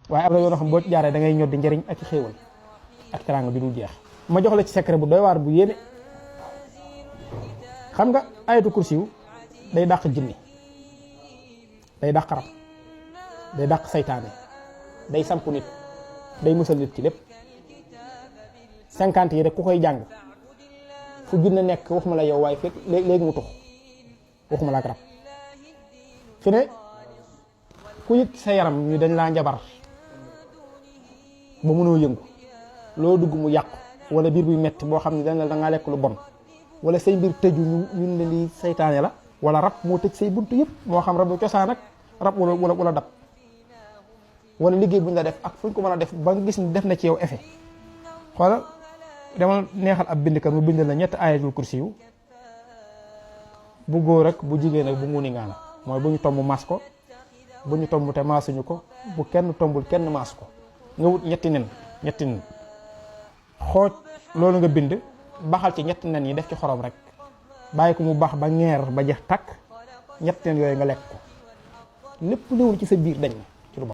waaye am na yoo xam boo ci jaaree da ngay ñor di njëriñ ak xéewal ak teraanga bi dul jeex. ma jox la ci secret bu doy waar bu yéeme xam nga ayatu kursiyu day dàq jinni day dàq rab day dàq saytaane day sampu nit day musal nit ci lépp 50 yi rek ku koy jàng fu jinne nekk waxuma la yow waaye fekk léegi mu tux waxuma la ak rab fi ne ku yëg sa yaram ñu dañ laa njabar ba mënoo yëngu loo dugg mu yàqu wala biir buy metti boo xam ne dañ la da ngaa lekk lu bon wala say mbir tëju ñun ne li saytaane la wala rab moo tëj say buntu yëpp moo xam rab bu cosaan ak rab wala dab wala liggéey buñ la def ak fuñ ko mën a def ba nga gis ni def na ci yow effet xoolal dama neexal ab bindkat mu bindal la ñetti ayatul kursi yu bu góor ak bu jigéen ak bu nguni ngaana mooy bu ñu tomb maas ko bu ñu tomb te maasuñu ko bu kenn tombul kenn maas ko nga wut ñetti nen xooj loolu nga bind baxal ci ñetti nen yi def ci xorom rek bàyyi ko mu baax ba ngeer ba jeex takk ñetti nen yooyu nga lekk ko lépp léwul ci sa biir dañ